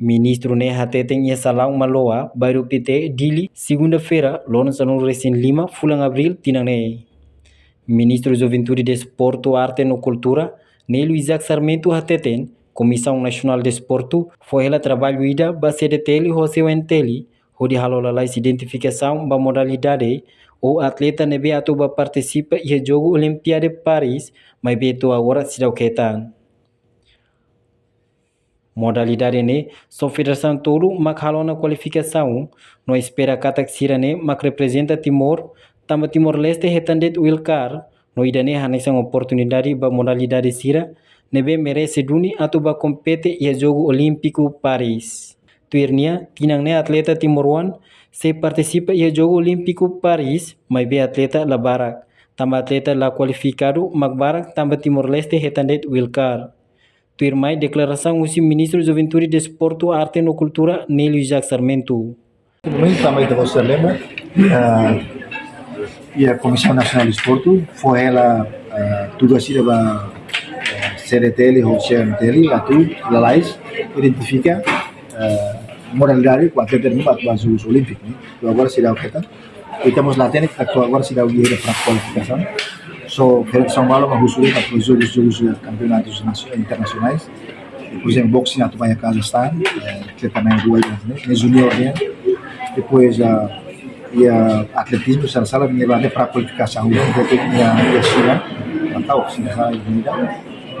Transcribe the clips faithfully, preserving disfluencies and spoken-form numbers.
Ministru ne'e hateten iha Salaun Maloa, Bairru Pité, Dili, segunda-feira, loron sanulu resin lima, fulan Abríl, tinan ne'e. Ministru Juventude, Desportu, Arte no Kultura, Nélio Isaac Sarmento hateten, Komisaun Nasionál Desportu fó hela traballu ida ba C D T L ho C O N T L, hodi halo lalais identifikasaun ba modalidade ou atleta ne'ebé atu bá partisipa iha Jogu Olimpiade Paris, maibé to'o agora seidauk hetan. Modalidade ne'e só federasaun tolu mak halo ona kualifikasaun, no espera katak sira-ne'e mak reprezenta Timor, tanba Timor-Leste hetan de'it wildcard, no ida-ne'e hanesan oportunidade ba modalidade sira ne'ebé merese duni atu bá kompete iha Jogu Olímpiku Paris. Tuir nia, tinan ne'e atleta timoroan sei partisipa iha Jogu Olímpiku Paris, maibé atleta la barak, tanba atleta la kualifikadu mak barak tanba Timor-Leste hetan de'it wildcard. Tuirmai deklarasaun husi Ministru Juventude, Desportu, Arte no Kultura, Nélio Isaac Sarmento. Momentu tanba ita-boot sira lembra, ah, iha Komisaun Nasionál Desportu fó hela, ah, tugas ida ba, ah, C D T L ho C O N T L atu lalais identifika, ah, modalidade ho atleta ne'ebé atu bá Jogus Olímpiku, ne'e. To'o agora seidauk hetan. Ita mós la hatene katak to'o agora seidauk iha pra kualifikasaun. Só federasaun balu mak husu de'it atu jogu, jogu kampeonatu nasi-, internasionais. Por ezemplu, boxing atu bá iha Kazahstan, eh, atleta na'in-rua, ne'e, ne'e junior nian. Depois, ah, iha atletizmu, sala-sala, ne'e ba de'it pra kualifikasaun, ne'e, iha, iha Xina, atau Xina, sala, Xina,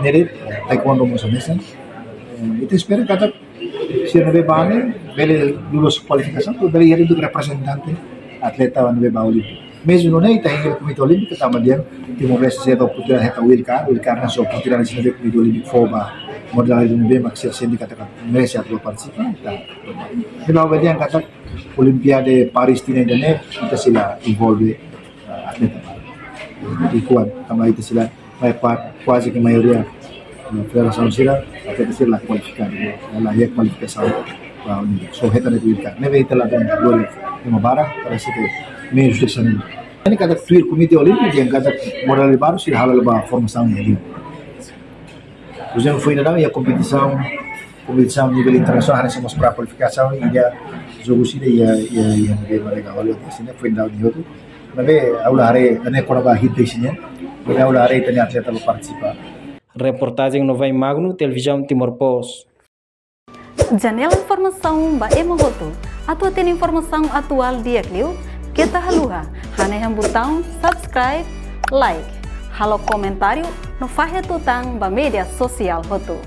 ne'e de'it, eh, taekwondo mós hanesan. Eh, ita espera katak sira ne'ebé bá ne'e bele lulus kualifikasaun, bele iha de'it reprezentante atleta ne'ebé bá Olímpiku. Mezmu nune'e ita hein hela Komité Olímpiku, tanba dehan Timor-Leste seidauk oportunidade hetan wildcard, wildcard ne'e só oportunidade sira ne'ebé Komité Olímpiku fó ba modalidade ne'ebé mak sira sente katak merese atu partisipa, ita. Ne'ebé ha'u dehan katak Olimpiade Paris tinan ida-ne'e, ita sei la envolve, ah, atleta. I kuandu, tanba ita sei la, mai pa-, kuaze ke maioria, eh, federasaun sira, atleta sira la kualifikadu, la iha kualifikasaun ba Olimpiku. Só hetan de'it wildcard. Ne'ebé ita la dun glória ema barak, parese ke meius desanima. Ne'e katak tuir Komité Olímpiku, dehan katak modalidade balu sira hala'o ba formasaun iha li'ur. Por ezemplu, foin dadaun iha kompetisaun, kompetisaun nivel internasionál, hanesan mós pra kualifikasaun, iha jogu sira, iha, iha, iha, iha, iha, iha, iha, iha, iha, foin dadaun iha hotu. Maibé, ha'u la haree, ita-nia kona-ba hit di sini, maibé ha'u la haree ita-nia atleta la partisipa. Reportajen Novai Magno, Televizaun Timor Post. Janela informasaun ba ema hotu. Atu hatene informasaun atuál di'ak liu, keta haluha hanehan butaun subscribe, like, halo komentáriu, no fahe tutan ba média sosiál hotu.